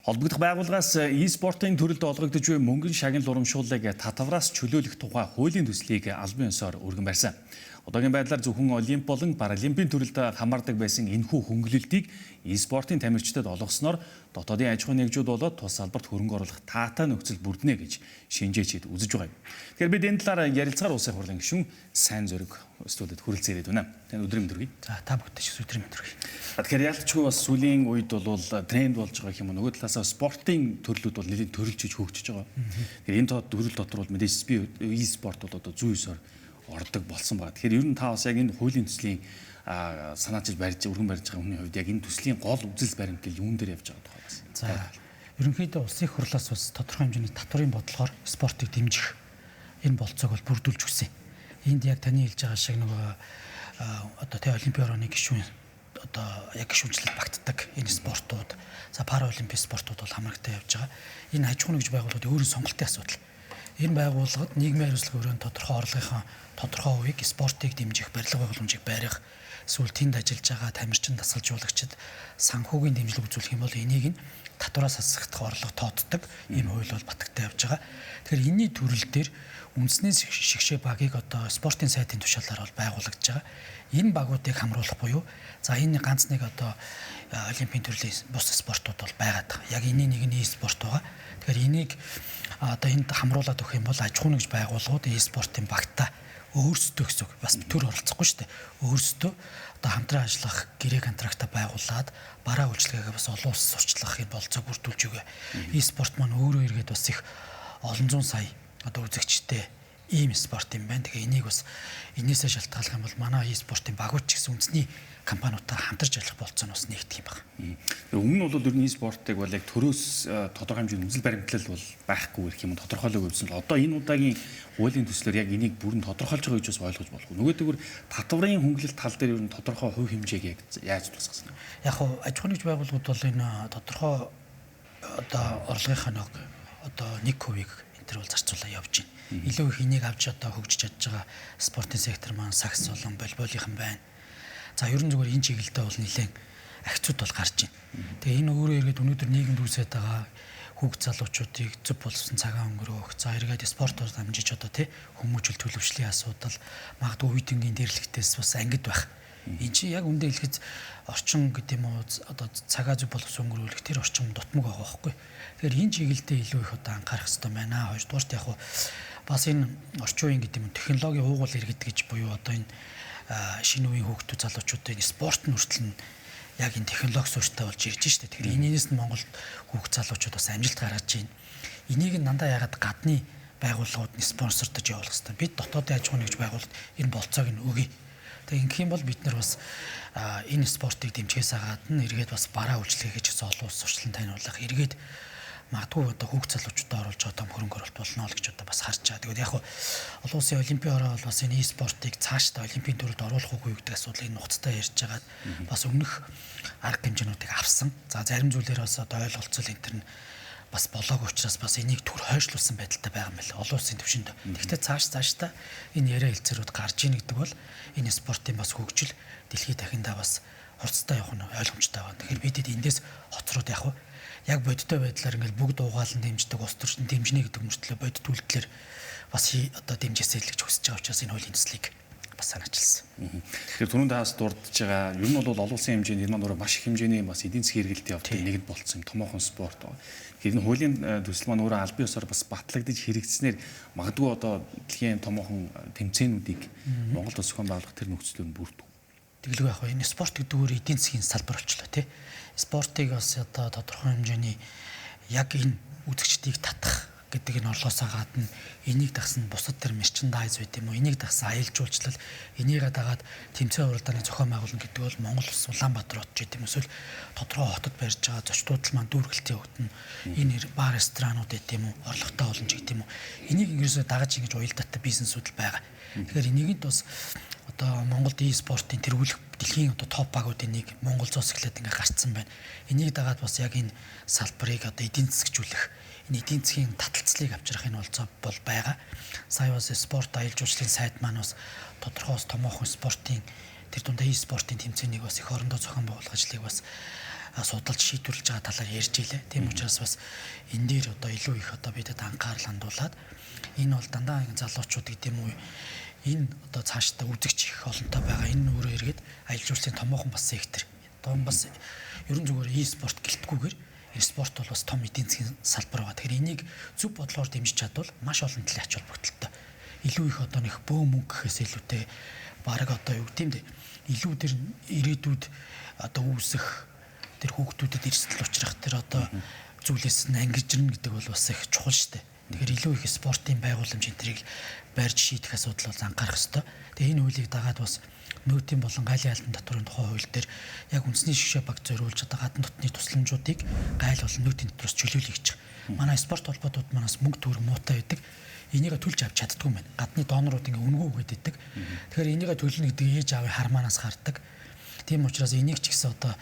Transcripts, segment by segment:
Холбогдох байгууллагаас e-спортын төрөлд олгогдож буй мөнгөн шагнал урамшууллыг татвараас чөлөөлөх тухай хуулийн төслийг албан ёсоор өргөн барьсан. Одоогийн байдлаар зөвхөн олимп болон паралимпийн төрөлд хамаардаг байсан энэхүү хөнгөлөлтийг e-спортын тамирчдад олгосноор дотоодын аж ахуйн нэгжүүд болоод тус салбарт хөрөнгө оруулах таатай нөхцөл бүрднэ гэж шинжээчид үзэж байгаа юм. Тэгэхээр бид энэ талаар ярилцгаар улсын хурлын гишүүн Сайн Зориг студид хүрэлцэн ирээд байна. Тань өдрийн мэнд хүргэе. За, та бүхэндээ ч өдрийн мэнд хүргэе. Тэгэхээр ялцчгүй бас сүүлийн үед бол тренд болж байгаа юм уу? Нөгөө талаасаа спортын төрлүүд бол нэлийн төрөлжиж хөгжиж байгаа. Тэгэхээр энэ төрөл дотор бол мэдээж e-спорт бол одоо зүй ёсоор ордог болсон байна. Тэгэхээр ер нь та бас яг энэ хуулийн төслийн санаачилж барьж өргөн барьж байгаа хүний хувьд яг энэ төслийн гол үзэл баримтлал юун дээр явж байгаа тухай бас. За, ерөнхийдөө улсын их хурлаас бас тодорхой хэмжээний татварын бодлогоор спортыг дэмжих энэ болцоог бол бүрдүүлж өгсөн. Энд яг таны хэлж байгаа шиг нөгөө одоо тэ олимпийн орооны гишүүн одоо яг гишүүнчлэл багтдаг энэ спортууд, за паралимпийн спортууд бол хамрагтай явж байгаа. Энэ аж ахуйн нэгж байгууллагууд өөрийн сонголтын асуудал. Энэ байгууллагад нийгмийн хариуцлагын өрөөнд тодорхой орлогынхаа тодорхой хувийг спортыг дэмжих, барилга байгууламжийг барих, эсвэл тэнд ажиллаж байгаа тамирчин дасгалжуулагчид санхүүгийн дэмжлэг үзүүлэх юм бол энийг нь татвараас хасагдах орлого тооцдог ийм хууль бол батагтай явж байгаа. Тэгэхээр энэний төрөл дээр үндэсний шигшээ багийг одоо спортын сайдын тушаалаар бол байгуулагдж байгаа. Энэ багуудыг хамруулах буюу за энэ ганц нэг одоо олимпийн төрлийн бус спортууд бол байгаад байгаа. Яг энэний нэг нь e-спорт байгаа. Тэгэхээр энийг одоо энд хамруулад өгөх юм бол аж ахуйн нэгж байгууллагууд e-спортын багтаа өөрсдөө гэсэн үг бас төр оролцохгүй шүү дээ. Өөрсдөө одоо хамтран ажиллах гэрээ контрактаа байгуулад бараа үйлчилгээгээ бас олон улс сурчлах юм болцоог бүрдүүлж өгөө. E-спорт маань өөрөө эргээд бас их олон зуун сая одоо үзэгчтэй ийм спорт юм байна. Тэгээ энийг бас энээсээ шалтгааллах юм бол манай e-спортын багууд ч гэсэн үндэсний компаниудтай хамтарч ажиллах болцоо нь бас нэгдэх юм байна. Өмнө нь бол ер нь e-спортыг бол яг төрөөс тодорхой хэмжээний үзэл баримтлал бол байхгүй гэх юм тодорхойлоогүй байсан л одоо энэ удаагийн хуулийн төслөөр яг энийг бүрэн тодорхойлж байгаа гэж бас ойлгож болох. Нөгөө тэгвэр татварын хөнгөлөлт тал дээр ер нь тодорхой хувь хэмжээг яг яаж тусгасан вэ? Яг хуу аж ахуйн нэгж байгууллагууд бол энэ тодорхой одоо орлогынхаа нэг одоо 1%-ийг энэ төр бол зарцуулаа явж байна. Илүү их энийг авч одоо хөгжиж чадж байгаа спортын сектор маань сагс болон волейболынхан байна. За, ерөн зүгээр энэ чиглэлдээ бол нэлээд агцуд бол гарч байна. Тэгээ энэ өөрөө эргээд өнөөдөр нийгэмд үүсээд байгаа хүүхд залуучуудыг зөв боловсон цагаан өнгөрөөх, за эргээд спортоор дамжиж одоо тий хүмүүжил төлөвшлийн асуудал, магадгүй үе тэнгийн дэрлэгтээс бас ангид байх. Энэ чинь яг үндэ хэлэхэд орчин гэдэг юм уу, одоо цагаа зөв боловсон өнгөрөөлөх тэр орчин дутмаг байгаа байхгүй. Тэгэхээр энэ чиглэлдээ илүү их одоо анхаарах хэрэгтэй байна. Хоёрдугаарт яг бас энэ орчин үеийн гэдэг юм технологийн уугуул иргэд гэж буюу одоо энэ шинэ үеийн хүүхдүүд залуучуудын спорт нь хүртэл нь яг энэ технологи суурьтай болж ирж штэ. Тэгэхээр энэнээс нь Монголд хүүхд залуучууд бас амжилт гаргаж байна. Энийг нь дандаа ягаад гадны байгууллагууд нь спонсордож явуулах хэрэгтэй. Бид дотоодын аж ахуйн нэгж байгууллагад энэ болцоог нь өгье. Тэгээ ингэх юм бол бид нар бас энэ спортыг дэмжихээс гадна эргээд бас бараа үйлчилгээ гэж олон улс сурчлан таниулах, эргээд магадгүй одоо хүүхд залуучуудаа оруулж байгаа том хөрөнгө оруулалт болно л гэж одоо бас харж байгаа. Тэгээд яг олон улсын олимпийн ороо бол бас энэ e-спортыг цаашдаа олимпийн төрөлд оруулах уугүй гэдэг асуудлыг нухацтай ярьж байгаад бас өмнөх арга хэмжээнүүдийг авсан. За, зарим зүйлээр бас одоо ойлголцол энэ төр нь бас болоогүй учраас бас энийг төр хойшлуулсан байдалтай байгаа юм байна олон улсын түвшинд. Тэгэхдээ цаашдаа энэ яриа хэлцээрүүд гарч ийн гэдэг бол энэ спортын бас хөгжил дэлхийд дахиндаа бас хурцтай явах нь ойлгомжтой байна. Тэгэхээр бид эндээс хоцроод явах вэ? Яг бодиттой байдлаар ингээл бүгд угаалan дэмждэг, улс төрчин дэмжинэ гэдэг мөртлөө бодит үйлдэлээр бас одоо дэмжээсэй л гэж хүсэж байгаа учраас энэ хуулийн төслийг бас санаачилсан. Тэгэхээр түрүүн таас дурдж байгаа ер нь бол олон улсын хэмжээнд энэ маань өөрөө маш их хэмжээний бас эдийн засгийн хэрэгэлт явдаг нэгд болцсон юм томоохон спорт байгаа. Тэгэхээр энэ хуулийн төсөл маань өөрөө албан ёсоор бас батлагдаж хэрэгжсэнээр магадгүй одоо дэлхийн томоохон тэмцээнүүдийг Монголд бас зохион байгуулах тэр нөхцөлөөр нь бүрдэх. Тэгэлгүй яг энэ спорт гэдэг өөр эдийн засгийн салбар болчлоо тий. Спортыг бас одоо тодорхой хэмжээний яг энэ үзэгчдийг татах гэдэг энэ орлоосоо гадна энийг дагсан бусад тэр мерчендайз байт юм уу, энийг дагсан аялал жуулчлал, энийгээ дагаад тэмцээн уралдааны зохион байгуулна гэдэг бол Монгол улс Улаанбаатар хот ч гэдэм эсвэл тодорхой хотод барьж байгаа зочдууд л маань дүүргэлтийн явагдана. Энэ бар ресторанууд байт юм уу, орлоготой олон ч гэдэм юм уу. Энийг ерөөсөө дагаж ингэж уялдаатай бизнесүүд л байгаа. Тэгэхээр энийг бас одоо Монголд e-спортын тэргүүлэх дэлхийн одоо топ багуудын нэг Монгол зоос эхлээд ингээ гарцсан байна. Энийг дагаад бас яг энэ салбарыг одоо эдийн засгжүүлэх, энэ эдийн засгийн таталцлыг авчрах энэ болцоо бол байгаа. Сая бас спорт аялал жуулчлалын сайд маань бас тодорхой бас томоохон спортын тэр дундаа e-спортын тэмцээнийг бас эх орондоо зохион байгуулах ажлыг бас судалж шийдвэрлэж байгаа талаар ярьж илээ. Тийм учраас бас энэ дээр одоо илүү их одоо бидэд анхаарал хандуулад энэ бол дандаа залуучууд гэдэг юм уу, энэ одоо цаашдаа үзэгч их олонтой байгаа. Энэ өөрөө эргээд аялал жуулчлалын томоохон бас сектор. Одоо бас ерөн зүгээр e-спорт гэлтгүүгээр энэ спорт бол бас том эдийн засгийн салбар байгаа. Тэгэхээр энийг зөв бодлогоор дэмжиж чадвал маш олон талын ач холбогдолтой. Илүү их одоо нэг бөө мөнгө гэхээс илүүтэй бараг одоо юу гэдэм бэ? Илүү тэр ирээдүйд одоо үүсэх тэр хүүхдүүдэд эрсдэл учрах тэр одоо зүйлээс нь ангижирна гэдэг бол бас их чухал шүү дээ. Тэгэхээр илүү их спортын байгууламж энэ тэрийг барьж шийдэх асуудал бол анхаарах ёстой. Тэгээ энэ хуулийг дагаад бас нөөтийн болон гайлын албан татварын тухай хууль дээр яг үндэсний шигшээ баг зориулж одоо гадна дотны тусламжуудыг гайл болон нөөтийн дотроос чөлөөлөе гэж. Манай спорт холбоотууд манаас мөнгө төгрөг муутай байдаг. Энийг төлж авч чаддгүй юм байна. Гадны донорууд ингээ үнэгүй өгöd идэг. Тэгэхээр энийг төлнө гэдэг ээж аавын хармаанаас гардаг. Тийм учраас энийг ч гэсэн одоо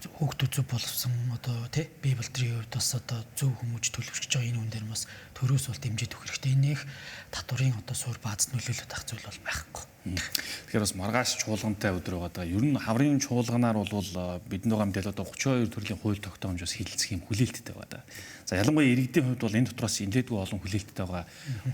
хүүхдүүд зөв боловсон одоо тий бие болдрын хувьд бас одоо зөв хүмүүж төлөвшөж байгаа энэ хүн дээр бас төрөөс бол дэмжиж өгөх хэрэгтэй. Энэ их татварын одоо суурь бааз нөлөөлөд ах зүйл бол байхгүй. Тэгэхээр бас маргааш чуулгантай өдөр байгаа даа. Ер нь хаврын чуулганаар бол бидний байгаа мэдээлэл одоо 32 төрлийн хууль тогтоомж бас хилэлцэх юм хүлээлттэй байгаа даа. За ялангуяа иргэдийн хувьд бол энэ дотроос нэлээдгүй олон хүлээлттэй байгаа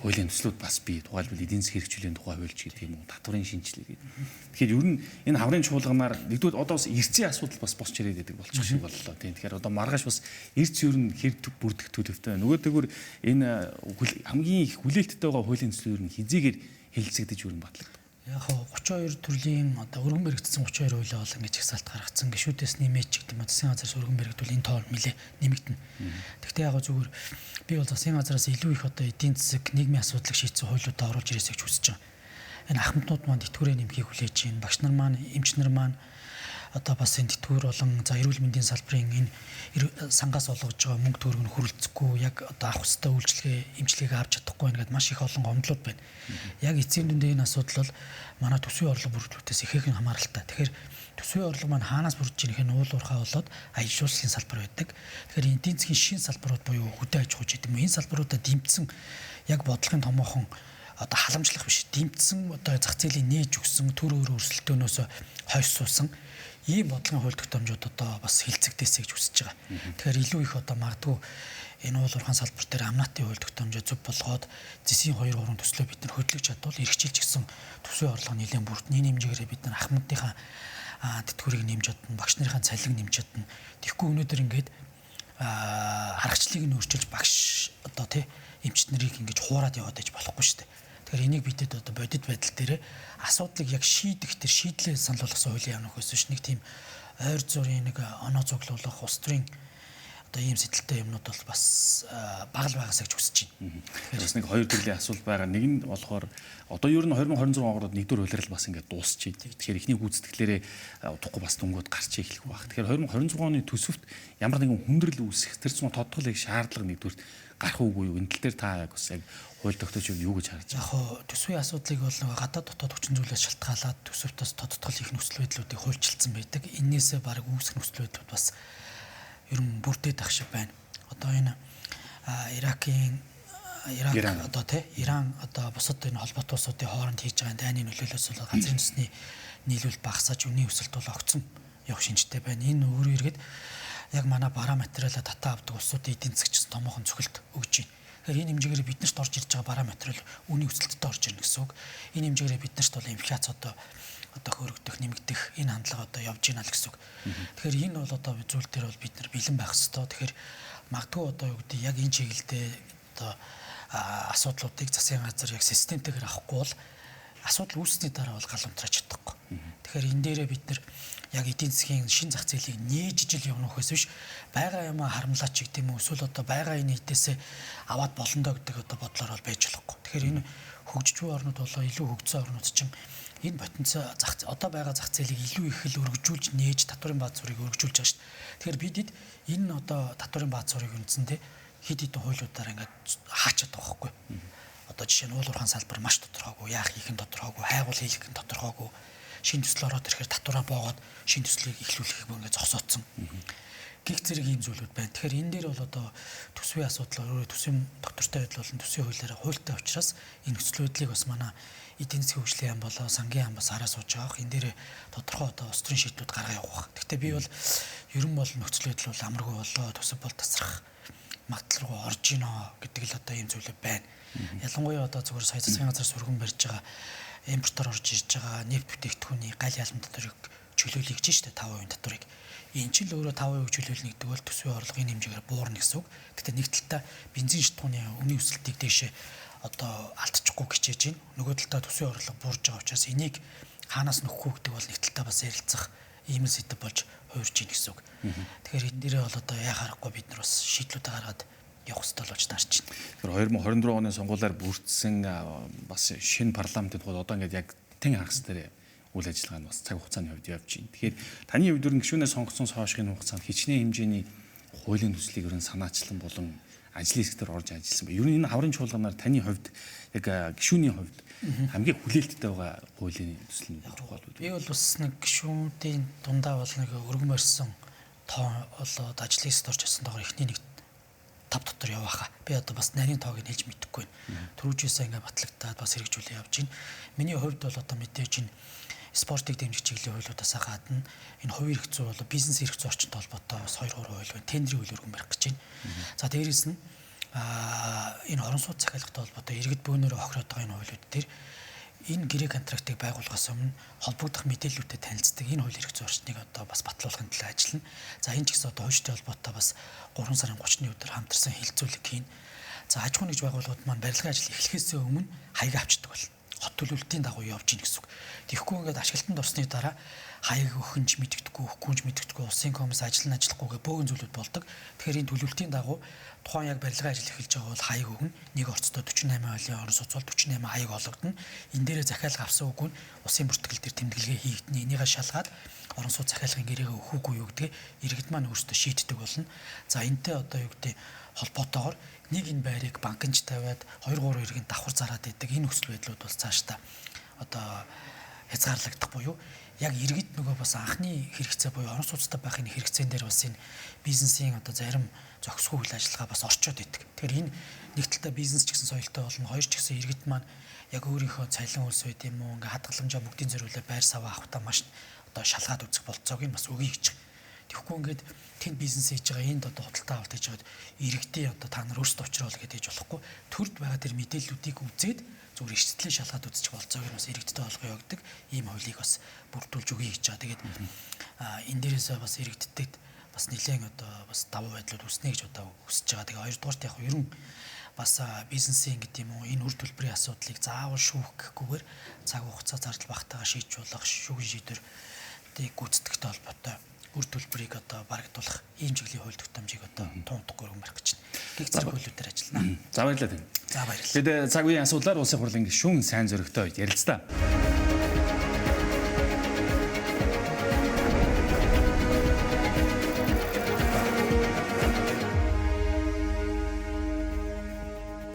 хуулийн төслүүд бас бий. Тухайлбал эдийн засгийн хэрэгжүүлийн тухай хууль ч гэдэг юм уу, татварын шинжилгээ гэдэг. Тэгэхээр ер нь энэ хаврын чуулганаар нэгдүгээр одоо бас эрцийн асуудал бас босч ирээд байдаг болчих шиг боллоо. Тийм. Тэгэхээр одоо маргааш бас эрц ер нь хэр бүрдэх төлөвтэй. Нөгөөдөөр энэ хамгийн их хүлээлттэй байгаа хуулийн төсөл ер нь хизээгээр хэлэлцэгдэж ер нь батлагдав. Яг хоо 32 төрлийн одоо өргөн баригдсан 32 хуулиа бол ингэж жагсаалт гаргацсан. Гишүүдээс нэмээд ч гэдэг юм уу засгийн газраас өргөн баригдвал энэ тоо нэлээ нэмэгдэнэ. Гэхдээ яг зүгээр би бол засгийн газраас илүү их одоо эдийн засаг нийгмийн асуудлыг шийдсэн хуулиудаа оруулж ирээсэй гэж хүсэж байгаа. Энэ ахмаднууд маань тэтгэврээ нэмэхийг хүлээж байна. Багш нар маань, эмч нар маань одоо бас энэ тэтгэвэр болон за эрүүл мэндийн салбарын энэ сангаас олгож байгаа мөнгө төгрөг нь хүрэлцэхгүй яг одоо авах ёстой үйлчилгээ эмчилгээг авч чадахгүй байна гэдээ маш их олон гомдлууд байна. Яг эцсийн дүндээ энэ асуудал бол манай төсвийн орлого бүрдүүлэлтээс ихээхэн хамааралтай. Тэгэхээр төсвийн орлого маань хаанаас бүрдэж байгаа нөхөн уул уурхай болоод аялал жуулчлалын салбар байдаг. Тэгэхээр эдийн засгийн шин салбарууд буюу хөдөө аж ахуй гэдэг юм уу энэ салбаруудаа дэмжсэн яг бодлогын томоохон одоо халамжлах биш дэмжсэн одоо зах зээлийн нээж өгсөн төр өөр өрсөлдөөнөөс хойш суусан ийм бодлогын хууль тогтоомжууд одоо бас хилцэгдээсэй гэж хүсэж байгаа. Тэгэхээр илүү их одоо магадгүй энэ уул уурхайн салбар дээр амнатын хууль тогтоомжоо зөв болгоод зэсийн 2 3 төслөө бид нар хөдлөж чадвал эрхчилж гисэн төсвийн орлого нэлээд бүрдэн. Энэ хэмжээгээр бид нар ахмадынхаа тэтгэврийг нэмж чадна, багш нарын цалин нэмж чадна. Тэгэхгүй өнөөдөр ингээд аргачлалыг нь өөрчилж багш одоо тий эмч нарыг ингэж хуураад яваад байж болохгүй шүү дээ. Тэгэхээр энийг бидэд одоо бодит байдал дээр асуудлыг яг шийдэх тэр шийдлээ санал болгосон хуулийн яамны хөөс ш нэг тийм ойр зургийн нэг оноо цуглуулах улс төрийн одоо ийм сэтэлтэй юмнууд бол бас бага л байгаасаа гэж хүсэж байна. Тэгэхээр бас нэг хоёр төрлийн асуулт байгаа. Нэг нь болохоор одоо ер нь 2026 онд нэгдүгээр улирал бас ингээд дуусчих. Тэгэхээр эхний гүйцэтгэлээрээ удахгүй бас дүнгууд гарч эхлэх байх. Тэгэхээр 2026 оны төсөвт ямар нэгэн хүндрэл үүсэх тэр зүүн тодтолыг шаардлага нэгдүгээр гарах уугүй юу? Энэ тал дээр та яг бас яг хууль тогтоож юу гэж харж байгаа? Яг хоо төсвийн асуудлыг бол нөгөө гадаад дотоод хүчин зүйлээс шалтгаалаад төсөвт бас тодтгол их нөхцөл байдлуудыг хуульчилсан байдаг. Эннээсээ бараг үүсэх нөхцөл байдлууд бас ер нь бүрдээд ах шиг байна. Одоо энэ Иракийн Ирак одоо тий Иран одоо бусад энэ холбоотой улсуудын хооронд хийж байгаа дайны нөлөөлөөс бол газрын төсний нийлүүлэлт багасаж үнийн өсөлт бол огцом явах шинжтэй байна. Энэ өөрөө эргээд яг манай бараа материалаа татаа авдаг улсуудын эдийн засгч томоохон цохилт өгч байна. Тэгэхээр энэ хэмжээгээр биднэрт орж ирж байгаа бараа материал үнийн өсөлтөд орж ирнэ гэсэн үг. Энэ хэмжээгээр биднэрт бол инфляц одоо хөрөгдөх, нэмэгдэх энэ хандлага одоо явж байна л гэсэн үг. Тэгэхээр энэ бол одоо зүйл дээр бол бид нар бэлэн байх ёстой. Тэгэхээр магадгүй одоо юу гэдэг яг энэ чиглэлдээ одоо асуудлуудыг засгийн газар яг системтэйгээр авахгүй бол асуудал үүссэний дараа бол гал унтраач чадахгүй. Тэгэхээр энэ дээрээ бид нар яг эдийн засгийн шин зах зээлийг нээж ижил явна гэхээс биш байгаа юм харамлаач гэдэг юм уу эсвэл одоо байгаа энэ эдээсээ аваад болно доо гэдэг одоо бодлоор бол байж болохгүй. Тэгэхээр энэ хөгжиж буй орнууд болоо илүү хөгжсөн орнууд чинь энэ потенциал зах одоо байгаа зах зээлийг илүү их л өргөжүүлж нээж татварын бааз зүрийг өргөжүүлж байгаа шүү дээ. Тэгэхээр бидэд энэ одоо татварын бааз зүрийг үндсэндээ хэд хэдэн хуулиудаар ингээд хаачаад байгаа байхгүй. Одоо жишээ нь уул уурхайн салбар маш тодорхойгүй, яах хийх нь тодорхойгүй, хайгуул хийх нь тодорхойгүй. Шинэ төсөл ороод ирэхээр татвараа боогоод шинэ төслийг эхлүүлэхийг бүр ингээд зогсоодсон. Гэх зэрэг ийм зүйлүүд байна. Тэгэхээр энэ дээр бол одоо төсвийн асуудал өөрөө төсвийн доктортой байдал болон төсвийн хуулиараа хуультай учраас энэ нөхцөл байдлыг бас манай эдийн засгийн хөгжлийн яам болоо сангийн яам бас хараа сууж байгаа. Энэ дээр тодорхой одоо улс төрийн шийдлүүд гаргаа явах. Гэхдээ би бол ер нь бол нөхцөл байдал бол амаргүй болоо, төсөв бол тасрах магадлал руу орж ийнө гэдэг л одоо ийм зүйлээ байна. Ялангуяа одоо зүгээр сая засгийн газар сүргэн барьж байгаа импортоор орж ирж байгаа нефть бүтээгдэхүүний гал ялам татварыг чөлөөлөе гэж штэ 5% татварыг. Энэ чинь л өөрөө 5% чөлөөлнө гэдэг бол төсвийн орлогын хэмжээгээр буурна гэсэн үг. Гэхдээ нэг талдаа бензин шатхууны үнийн өсөлтийг дээшээ одоо алдчихгүй хичээж байна. Нөгөө талдаа төсвийн орлого буурж байгаа учраас энийг хаанаас нөхөх үү гэдэг бол нэг талдаа бас ярилцах ийм л сэдэв болж хувирж ийн гэсэн үг. Тэгэхээр энэ дээрээ бол одоо яа харахгүй бид нар бас шийдлүүдээ гаргаад явах хэрэгтэй болж таарч байна. Тэгэхээр 2024 оны сонгуулиар бүрдсэн бас шинэ парламентын тухайд одоо ингээд яг тэн хагас дээр үйл ажиллагаа нь бас цаг хугацааны хувьд явж байна. Тэгэхээр таны хувьд ер нь гишүүнээ сонгосон хойшхийн хугацаанд хичнээн хэмжээний хуулийн төслийг ер нь санаачлан болон ажлын хэсгээр орж ажилласан ба. Ер нь энэ хаврын чуулганаар таны хувьд яг гишүүний хувьд хамгийн хүлээлттэй байгаа хуулийн төсөл нь чухал үү? Би бол бас нэг гишүүдийн дундаа бол нэг өргөн морьсон тоо болоод ажлын хэсэгт орж ирсэн доогоор эхний нэг 5 дотор яваахаа. Би одоо бас нарийн тоог нь хэлж мэдэхгүй байна. Түрүүжээсээ ингээ батлагдаад бас хэрэгжүүлээ явж байна. Миний хувьд бол одоо мэдээж энэ спортыг дэмжих чиглэлийн хуулиудаас гадна энэ хувийн эрх зүй бол бизнес эрх зүйн орчинтой холбоотой бас 2 3 хууль байна. Тендерийн хууль өргөн барих гэж байна. За дээрээс нь энэ орон сууц захиалгатай холбоотой иргэд бөөнөрөө хохироод байгаа энэ хуулиуд дээр энэ гэрээ контрактыг байгуулахаас өмнө холбогдох мэдээллүүдтэй танилцдаг энэ хууль эрх зүйн орчныг одоо бас батлуулахын төлөө ажиллана. За энэ ч гэсэн одоо хуульчтай холбоотой бас 3 сарын 30-ны өдөр хамтарсан хилцүүлэг хийн. За аж ахуйн нэгж байгууллагууд маань барилгын ажил эхлэхээс өмнө хаяг авчдаг бол хот төлөвлөлтийн дагуу явж гин гэсэн үг. Тэгэхгүй ингээд ашиглалтанд орсны дараа хаяг өхөнч мэддэхгүй, өгөхгүйч мэддэхгүй, улсын комисс ажил нь ажиллахгүйгээ бөөгөн зүйлүүд болдог. Тэгэхээр энэ төлөвлөлтийн дагуу тухайн яг барилгын ажил эхэлж байгаа бол хаяг өгнө. Нэг орцтой 48 хуулийн орон сууц бол 48 хаяг олгодно. Энэ дээрээ захиалга авсан үгүй нь улсын бүртгэл дээр тэмдэглэгээ хийгдэнэ. Энийгээ шалгаад орон сууц захиалгын гэрээгээ өгөх үгүй юу гэдгээ иргэд маань өөрсдөө шийддэг болно. За энтэй одоо юу гэдэг холбоотойгоор нэг энэ байрыг банкнч тавиад 2 3 иргэн давхар зараад идэг энэ нөхцөл байдлууд бол цаашдаа одоо хязгаарлагдах буюу яг иргэд нөгөө бас анхны хэрэгцээ буюу орон сууцтай байхын хэрэгцээн дээр бас энэ бизнесийн одоо зарим зохисгүй үйл ажиллагаа бас орчоод идэг. Тэгэхээр энэ нэг талдаа бизнес ч гэсэн соёлтой болно, хоёр ч гэсэн иргэд маань яг өөрийнхөө цалин үлс байд юм уу ингээ хадгаламжаа бүгдийн зориулаад байр саваа авахтаа маш одоо шалгаад үзэх болцоог нь бас өгье гэж. Тэгэхгүй ингээд тэнд бизнес хийж байгаа энд одоо худалдаа авалт хийж байгаад иргэдийн одоо та нар өөрсдөө учруулах гэж хийж болохгүй төрд байгаа тэр мэдээллүүдийг үзээд зүгээр эрсдлээ шалгаад үзчих болцоог нь бас иргэдтэй олгоё гэдэг ийм хуулийг бас бүрдүүлж өгье гэж байгаа. Тэгээд энэ дээрээсээ бас иргэдтэд бас нэлээд одоо бас давуу байдлууд үүснэ гэж одоо хүсэж байгаа. Тэгээ хоёрдугаарт яг ер нь бас бизнесийн гэдэг юм уу энэ үр төлбөрийн асуудлыг заавал шүүх гэхгүйгээр цаг хугацаа зардал багтаага шийдэж болох шүүхийн шийдвэрийг гүйцэтгэхтэй холбоотой үр төлбөрийг одоо барагдуулах ийм чиглэлийн хууль тогтоомжийг одоо тунтахгүй өргөн барих гэж байна. Гэх зэрэг хуулиудаар ажиллана. За баярлалаа тань. За баярлалаа. Бид цаг үеийн асуудлаар улсын хурлын гишүүн сайн зөрөгтэй ярилцлаа.